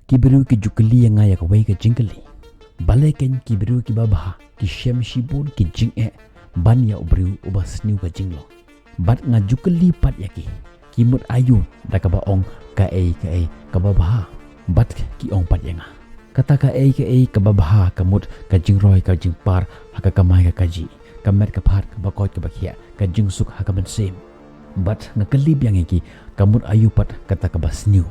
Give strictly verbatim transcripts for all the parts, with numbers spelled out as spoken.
Ki briew ki ju kylli ïa nga ïa kawei ka jingkylli. Balei kein ki briew kiba bha ki shem shibun ki jingeh ban ïa u briew uba sniew ka jinglong? Bad nga ju kylli pat ïa ki, ki mut aïu da kaba ong kaei kaei kaba bha? Bad ki ong pat ïa nga, kata kaei kaei kaba bha ka mut ka jingroi ka jingpar ha ka kamai ka kajih, ka met ka phad, kaba koit kaba khiah, ka jingsuk ha ka mynsiem. Bad nga kylli biang ïa ki, ka mut aïu pat kata kaba sniew?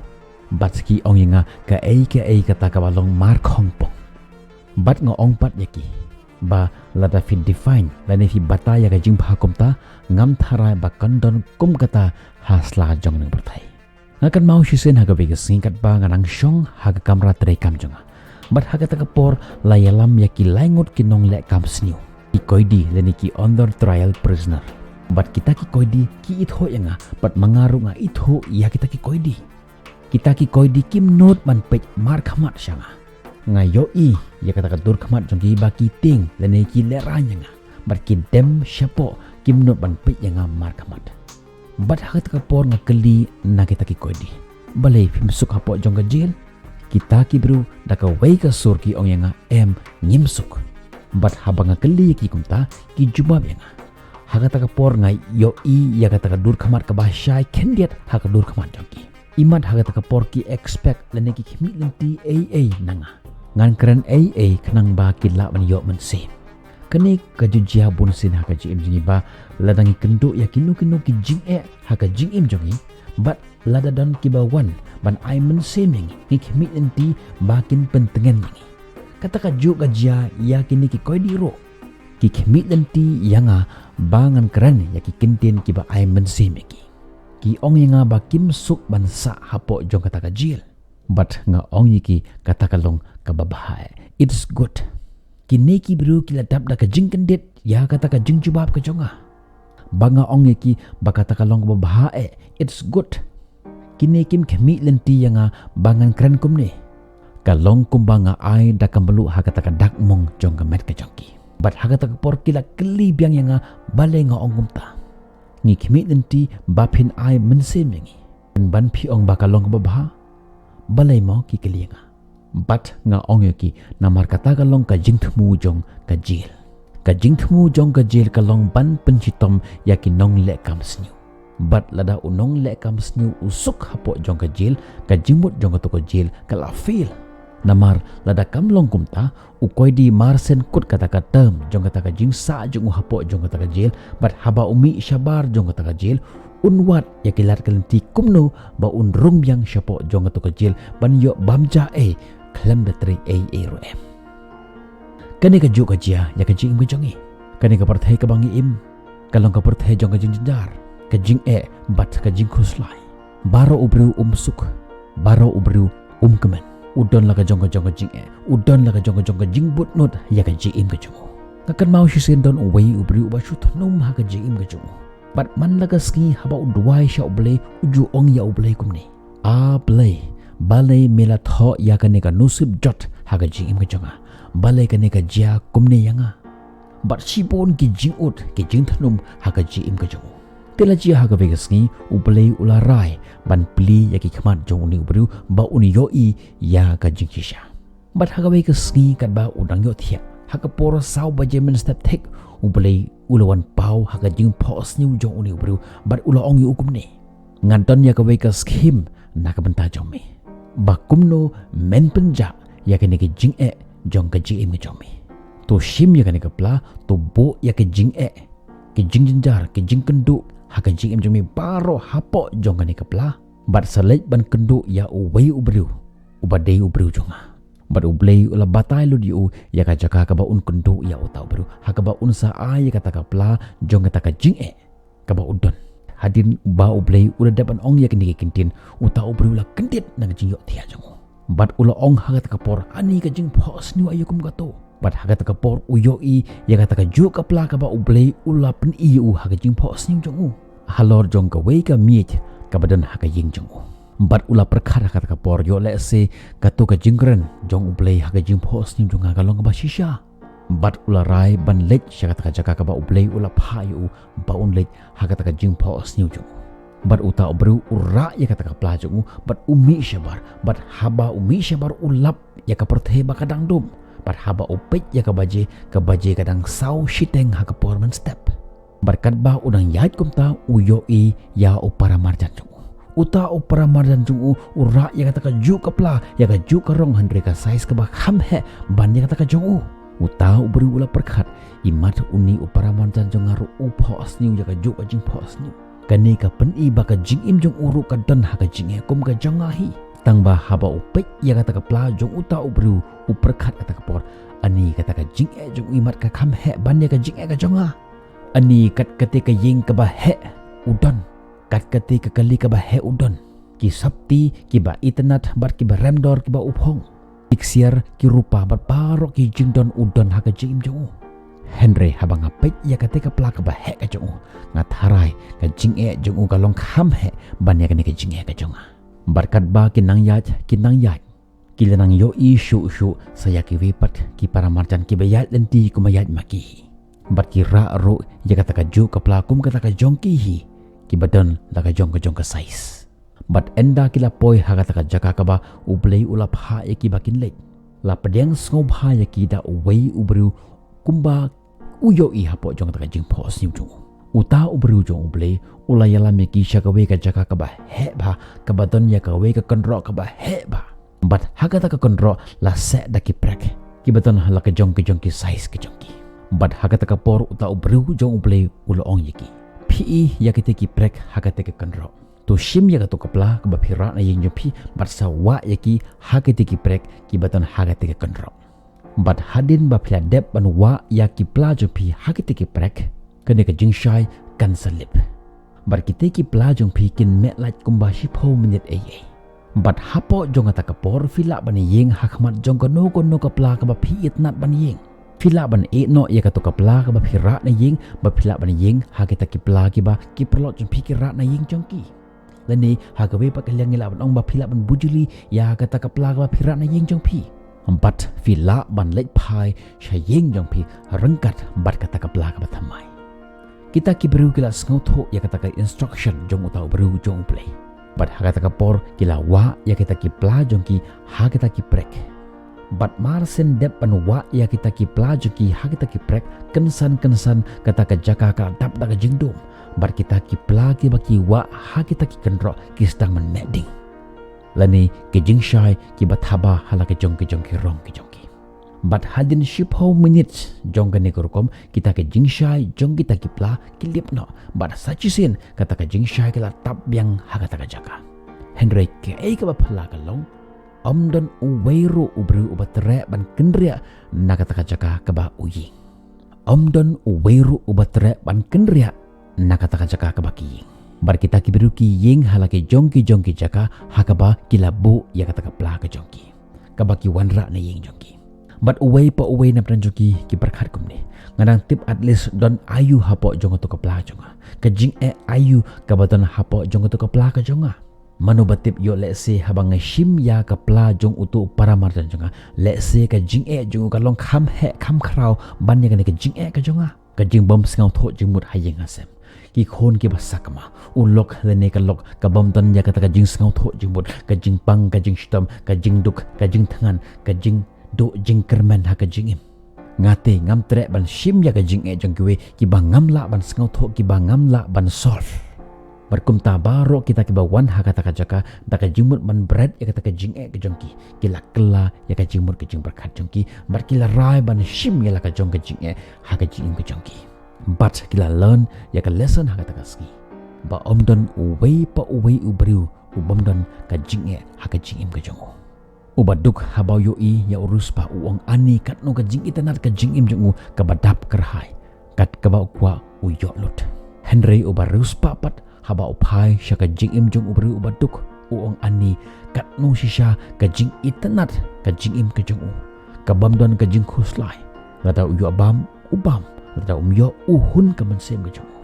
Bad ki ong ïa nga, kaei kaei kata kaba long markhongpong. Bad nga ong pat ïa ki, ba lada phi define lane phi batai ïa ka jingbha kumta, ngam tharai ba kan don kum kata ha sla jong ngi pyrthei. Nga kynmaw shisien ha kawei ka sngi katba nga nang shong ha ka kamra treikam jong nga. Bad ha kata ka por la ïalam ïa ki laingut ki nongleh kam sniew, ki koidi lane ki under trial prisoner. Bad kita ki koidi ki ithuh ïa nga, bad ma nga ruh nga ithuh ïa kita ki koidi. Kita ki koidi kim nud ban peit markhmat sha nga. Nga ïohi ïa kata ka dur khmat jong ki ba ki tieng lane ki lehraiñ ïa nga. Bad ki dem shapoh, kim nud ban peit ïa nga markhmat. Bad ha kata ka por nga kylli na kita ki koidi, balei phim suk hapoh jong ka jel? Kita ki briew da kawei ka sur ki ong ïa nga, em, ngim suk. Bad haba nga kylli ïa ki kumta, ki jubab ïa nga. Ha kata ka por nga ïohi ïa kata ka dur khmat kaba shai khyndiat ha ka dur khmat jong ki. Imat ha kata ka por ki expect lane ki khmih lynti ei ei na nga. Ngan kren ei ei khnang ba ki lah ban ïoh mynsiem. Kane ka ju jia bun sien ha ka jingim jong ngi ba lada ngi kynduh ïa kino kino ki jingeh ha ka jingim jong ngi, bad lada don kiba wan ban ai mynsiem ïa ngi, ngi khmih lynti ba kin pyntngen ïa ngi. Kata kajuh ka jia ïa kine ki koidi ruh. Ki khmih lynti ïa nga ba ngan kren ïa ki kyntien kiba ai mynsiem ïa ki. Ki ong ïa nga ba kim suk ban sah hapoh jong kata ka jel. Bad nga ong ïa ki, kata ka long kaba bha eh. It's good. Kine ki briew ki la dap da ka jingkyndit ïa kata ka jingjubab ka jong nga. Ba nga ong ïa ki ba kata ka long kaba bha eh. It's good. Kine kim khmih lynti ïa nga ba ngan kren kumne. Ka long kumba nga ai da ka mluh ha kata ka dak mong jong ka met ka jong ki. Bad ha kata ka por ki la kylli biang ïa nga, balei nga ong kumta. Ngi khmih lynti ba phin ai mynsiem ïa ngi. Pynban phi ong ba ka long kaba bha. Balei mo, ki kylli ïa nga. Bad nga ong ïa ki, namar kata ka long ka jingthmu jong ka jel. Ka jingthmu jong ka jel ka long ban pynshitom ïa ki nongleh kam sniew. Bad lada u nongleh kam sniew u suk hapoh jong ka jel, ka jingmut jong kato ka jel ka la fail. Namar lada kam long kumta, u koidi mar shen kut kata ka term jong kata ka jingsah jong u hapoh jong kata ka jel, bad haba u mih shabar jong kata ka jel, un wad ïa ki lad ki lynti kumno ba un rung biang shapoh jong kato ka jel ban ïoh bam ja ei, khlem da trei ei ei ruh em. Kane kajuh ka jia ïa ka jingim ka jong ngi. Kane ka pyrthei kaba ngi im ka long ka pyrthei jong ka jingjynjar, ka jingeh bad ka jingkhuslai. Baroh u briew um suk, baroh u briew um kmen. U don la ka jong ka jong ka jingeh, u don la ka jong ka jong ka jingbud nud ïa ka jingim ka jong u. Nga kynmaw shisien don uwei u briew uba shu thnum ha ka jingim ka jong u. Bad man la ka sngi haba u duwai sha U Blei, u ju ong ïa U Blei kumne, A Blei, balei me la thoh ïa kane ka nusip jot ha ka jingim ka jong nga? Balei kane ka jia kumne ïa nga? Bad shibun ki jingud, ki jingthnum ha ka jingim ka jong u. Te la jia ha kawei ka sngi U Blei u la rai ban plie ïa ki khmat jong une u briew ba un ïohi ïa ka jingshisha. Bad ha kawei ka sngi katba u dang ïohthiah, ha ka por saw baje mynstep thik, U Blei u la wan paw ha ka jingphohsniew jong une u briew bad u la ong ïa u kumne, nga don ïa kawei ka skhim na ka bynta jong me, ba kumno men pynjah ïa kane ka jingeh jong ka jingim ka jong me. To shim ïa kane ka pla, to buh ïa ka jingeh, ka jingjynjar, ka jingkynduh ha ka jingim jong me baroh hapoh jong kane ka pla. Bad sa leit ban kynduh ïa uwei u briew uba dei u briew jong nga. Bad U Blei u la batai lut ïa u ïa ka jaka kaba un kynduh ïa uta u briew, ha kaba un sa ai ïa kata ka pla jong kata ka jingeh kaba u don. Hadien ba U Blei u la dep ban ong ïa kine ki kyntien, uta u briew u la kyndit na ka jingïohthiah jong u. Bad u la ong ha kata ka por, ani ka jingphohsniew aïu kum kato. Bad ha kata ka por u ïohi ïa kata kajuh ka pla kaba U Blei u la pyni ïa u ha ka jingphohsniew jong u halor jong kawei ka miej kaba don ha ka ïing jong u. Bad u la pyrkhat ha kata ka por, ïoh lehse kato ka jingkren jong U Blei ha ka jingphohsniew jong nga ka long kaba shisha. Bad u la rai ban leit sha kata ka jaka kaba U Blei u la phah ïa u ba un leit ha kata ka jingphohsniew jong u. Bad uta u briew u rah ïa kata ka pla jong u, bad u mih shabar, bad haba u mih shabar u lap ïa ka pyrthei ba ka dang dum. Bad haba u peit ïa ka baje, ka baje ka dang saw shiteng ha ka por mynstep. Bad katba u dang ïaid kumta u ïohi ïa u paramarjan jong u. Uta u paramarjan jong u u rah ïa kata kajuh ka pla, ïa kajuh ka rong, hynrei ka size kaba kham heh ban ïa kata ka jong u. Uta u briew u la pyrkhat, imat une u paramarjan jong nga ruh u phohsniew ïa kajuh ka jingphohsniew. Kane ka pyni ba ka jingim jong u ruh ka don ha ka jingeh kum ka jong nga hi. Tangba haba u peit ïa kata ka pla jong uta u briew u pyrkhat kata ka por, ani kata ka jingeh jong u imat ka kham heh ban ïa ka jingeh ka jong nga. Ani kat kata ka ïing kaba heh u don, kat kata ka kali kaba heh u don, ki sopti kiba itynnad bad kiba remdor kiba u phong, ki ksiar, ki rupa bad baroh ki jingdon u don ha ka jingim jong u. Hynrei haba nga peit ïa kata ka pla kaba heh ka jong u, nga tharai ka jingeh jong u ka long kham heh ban ïa kane ka jingeh ka jong nga. Bad katba ki nang ïaid, ki nang ïaid, ki la nang ïohi shuh shuh sa ïa kiwei pat ki paramarjan kiba ïaid lynti kumba ïaid ma ki hi. Bad ki rah ruh ïa kata kajuh ka pla kum kata ka jong ki hi, kiba don la ka jong ka jong ka size. Bad ynda ki la poi ha kata ka jaka kaba U Blei u la phah ïa ki ba kin leit, la pdiang sngewbha ïa ki da uwei u briew kumba u ïohi hapoh jong kata ka jingphohsniew jong u. Uta u briew jong U Blei u la ïalam ïa ki sha kawei ka jaka kaba heh bha, kaba don ïa kawei ka kynroh kaba heh bha. Bad ha kata ka kynroh la seh da ki prek kiba don ha la ka jong ka jong ki size ka jong ki. Bad ha kata ka por uta u briew jong U Blei u la ong ïa ki, phi ïohi ïa kita ki prek ha kata ka kynroh? To shim ïa kato ka pla kaba phi rah na ïing jong phi bad sa wah ïa ki ha kita ki prek kiba don ha kata ka kynroh. Bad hadien ba phi la dep ban wah ïa ki pla jong phi ha kita ki prek, kane ka jingshai kan sa lip. Bad kita ki pla jong phi kin meh lait kumba shiphew minit ei ei. Bad hapoh jong kata ka por phi lah ban ïeng ha khmat jong kano kano ka pla kaba phi itynnad ban ïeng. Phi lah ban ïeh noh ïa kato ka pla kaba phi rah na ïing, bad phi lah ban ïeng ha kita ki pla kiba ki paralok jong phi ki rah na ïing jong ki. Lane ha kawei pat ka liang ngi lah ban ong ba phi lah ban bujli ïa kata ka pla kaba phi rah na ïing jong phi. Bad phi lah ban leit phai sha ïing jong phi ryngkat bad kata ka pla kaba thymmai. Kita ki briew ki la sngewthuh ïa kata ka instruction jong uta u briew jong U Blei. Bad ha kata ka por ki la wah ïa kita ki pla jong ki ha kita ki prek. Bad mar shen dep ban wah ïa kita ki pla jong ki ha kita ki prek, kynsan kynsan kata ka jaka ka la dap da ka jingdum. Bad kita ki pla kiba ki wah ha kita ki kynroh ki sdang ban meh ding. Lane ki jingshai kiba thaba ha la ka jong ka jong ki rong ka jong ki. Bad hadien shiphew minit jong kane ka rukom, kita ki jingshai jong kita ki pla ki lip noh. Bad sa shisien kata ka jingshai ka la tap biang ha kata ka jaka. Hynrei kaei kaba phylla ka long, ym don uwei ruh u briew uba treh ban kynriah na kata ka jaka kaba u ïeng. Ym don uwei ruh uba treh ban kynriah na kata ka jaka kaba ki ïeng. Bad kita ki briew ki ïeng ha la ki jong ki jong ki jaka ha kaba ki la buh ïa kata ka pla ka jong ki, kaba ki wanrah na ïing jong ki. Bad uwei pa uwei na pdeng jong ki ki pyrkhat kumne, nga dang tip at least don aïu hapoh jong kato ka pla jong nga. Ka jingeh aïu kaba don hapoh jong kato ka pla ka jong nga. Mano ba tip ïoh lehse haba nga shim ïa ka pla jong uto u paramarjan jong nga, lehse ka jingeh jong u ka long kham heh kham khraw ban ïa kane ka jingeh ka jong nga. Ka jingbym sngewthuh jingmut ha ïing ha sem. Ki khun kiba sakma. U lok lane ka lok ka bym don ïa kata ka jingsngewthuh jingmut, ka jingpang, ka jingshitom, ka jingduk, ka jingthngan, ka jingduh jingkyrmen ha ka jingim. Nga te ngam treh ban shim ïa ka jingeh jong kiwei kiba ngam lah ban sngewthuh, kiba ngam lah ban solve. Bad kumta baroh kita kiba wan ha kata ka jaka da ka jingmut ban bret ïa kata ka jingeh ka jong ki, ki la kylla ïa ka jingmut ka jingpyrkhat jong ki, bad ki la rai ban shim ïa la ka jong ka jingeh ha ka jingim ka jong ki. Bad ki la learn ïa ka lesson ha kata ka sngi, ba ym don uwei pa uwei u briew u bym don ka jingeh ha ka jingim ka jong u. U baduk haba u ïohi ïa u riewspah u ong, ani katno ka jingitynnad ka jingim jong u kaba dap kyrhai, kat kaba u kwah u ïoh lut. Hynrei u bariewspah pat haba u phai sha ka jingim jong u briew u baduk, u ong, ani katno shisha ka jingitynnad ka jingim ka jong u, ka bym don ka jingkhuslai. Lada u ïoh bam u bam, lada um ïoh u hun ka mynsiem ka jong u.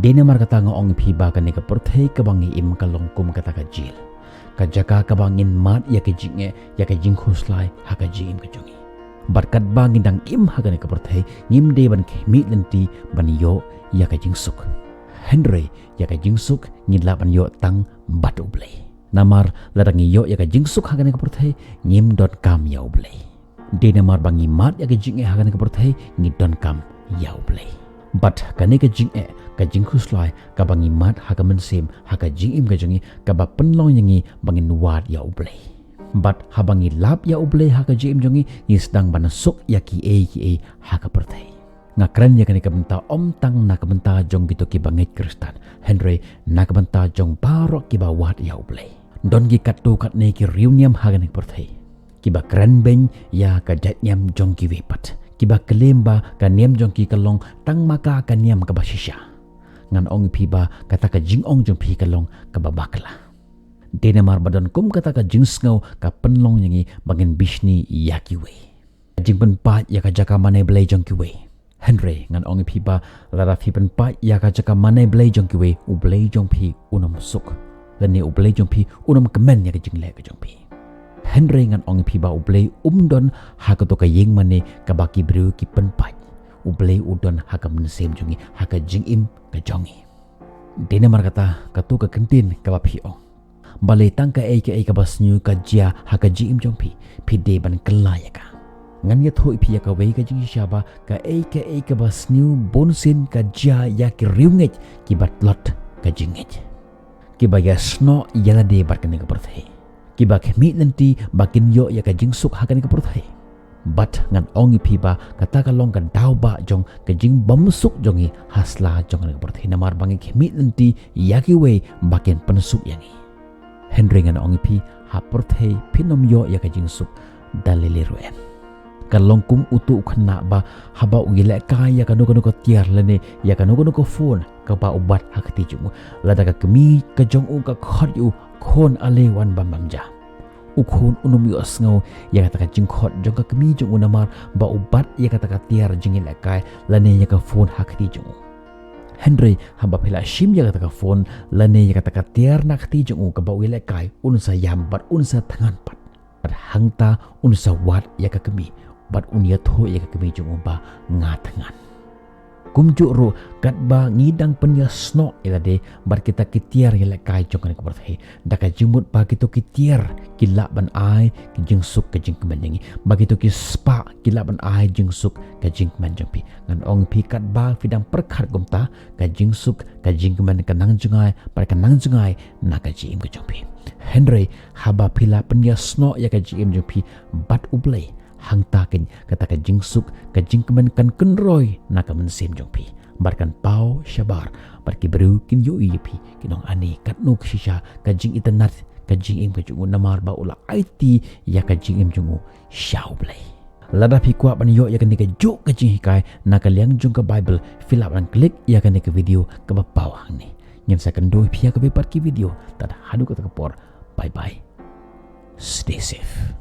Dei namar kata nga ong ïa phi ba kane ka pyrthei kaba ngi im ka long kum kata ka jel, ka jaka kaba ngin mad ïa ka jingeh, ïa ka jingkhuslai ha ka jingim ka jong ngi. Bad katba ngi dang im ha kane ka pyrthei, ngim dei ban khmih lynti ban ïoh ïa ka jingsuk. Hynrei ïa ka jingsuk ngi lah ban ïoh tang bad U Blei. Namar lada ngi ïoh ïa ka jingsuk ha kane ka pyrthei, ngim donkam ïa U Blei. Dei namar ba ngi mad ïa ka jingeh ha kane ka pyrthei, ngi donkam ïa U Blei. Bad kane ka jingeh, ka jingkhuslai kaba ngi mad ha ka mynsiem, ha ka jingim ka jong ngi, kaba pynlong ïa ngi ba ngin wad ïa U Blei. Bad haba ngi lap ïa U Blei ha ka jingim jong ngi, ngi sdang ban suk ïa kiei kiei ha ka pyrthei. Nga kren ïa kane ka bynta ym tang na ka bynta jong kito kiba ngeit Khristan, hynrei na ka bynta jong baroh kiba wad ïa U Blei. Don ki katto katne ki riewniam ha kane ka pyrthei kiba kren beiñ ïa ka jait niam jong kiwei pat, kiba claim ba ka niam jong ki ka long tang ma ka ka niam kaba shisha. Ngan ong ïa phi ba kata ka jingong jong phi ka long kaba bakla. Dei namar ba don kum kata ka jingsngew ka pynlong ïa ngi ba ngin bishni ïa kiwei. Ka jingpynpait ïa ka jaka mane Blei jong kiwei. Hynrei ngan ong ïa phi ba lada phi pynpait ïa ka jaka mane Blei jong kiwei, U Blei jong phi un ym suk, lane U Blei jong phi un ym kmen ïa ka jingleh ka jong phi. Hynrei ngan ong ïa phi ba U Blei um don ha kato ka ïing mane kaba ki briew ki pynpait. U Blei u don ha ka mynsiem jong ngi, ha ka jingim ka jong ngi. Dei namar kata, kato ka kyntien kaba phi ong, balei tang kaei kaei kaba sniew ka jia ha ka jingim jong phi, phi dei ban kylla ïa ka. Ngan ïathuh ïa phi ïa kawei ka jingshisha ba kaei kaei kaba sniew bunsien ka jia ïa ki riewngeit kiba tlot ka jingngeit, kiba ïasnoh ïa lade bad kane ka pyrthei, kiba khmih lynti ba kin ïoh ïa ka jingsuk ha kane ka pyrthei. Bad ngan ong ïa phi ba kata ka long ka daw ba jong ka jingbymsuk jong ngi ha sla jong kane ka pyrthei, namar ba ngi khmih lynti ïa kiwei ba kin pynsuk ïa ngi. Hynrei ngan ong ïa phi, ha pyrthei phin ym ïoh ïa ka jingsuk da lei lei ruh em. Ka long kum uto u khynnah ba haba u ïalehkai ïa kano kano ka tiar lane ïa kano kano ka phone kaba u bat ha kti jong u, lada ka kmie ka jong u ka khot ïa u, "Khun, ale wan bam bam ja." U khun un ym ïohsngew ïa kata ka jingkhot jong ka kmie jong u namar ba u bat ïa kata ka tiar jingïalehkai lane ïa ka phone ha kti jong u. Hynrei haba phi la shim ïa kata ka phone lane ïa kata ka tiar na kti jong u kaba u ïalehkai, un sa ïam bad un sa thngan pat. Bad hangta un sa wad ïa ka kmie bad un ïathuh ïa ka kmie jong u ba nga thngan. Kumjuh ruh katba ngi dang pynïasnoh ïa lade bad kita ki tiar ïalehkai jong kane ka pyrthei, da ka jingmut ba kito ki tiar ki lah ban ai ki jingsuk ka jingkmen ïa ngi, ba kito ki spah ki lah ban ai jingsuk ka jingkmen jong phi. Ngan ong phi, katba phi dang pyrkhat kumta, ka jingsuk ka jingkmen ka nang jngai bad ka nang jngai na ka jingim ka jong phi. Hynrei haba phi la pynïasnoh ïa ka jingim jong phi bad U Blei, hangta keiñ kata ka jingsuk ka jingkmen kan kynroi na ka mynsiem jong phi bad kan paw shabar bad ki briew kin ïohi ïa phi, kin ong, "Ani, katno ka shisha ka jingitynnat ka jingim ka jong u namar ba u la aiti ïa ka jingim jong u sha U Blei." Lada phi kwah ban ïoh ïa kane kajuh ka jinghikai na ka liang jong ka Bible, phi lah ban klik ïa kane ka video kaba paw hangne. Ngin sa kynduh ïa phi ha kawei pat ka video, tad haduh kata ka por. Bye bye. Stay safe.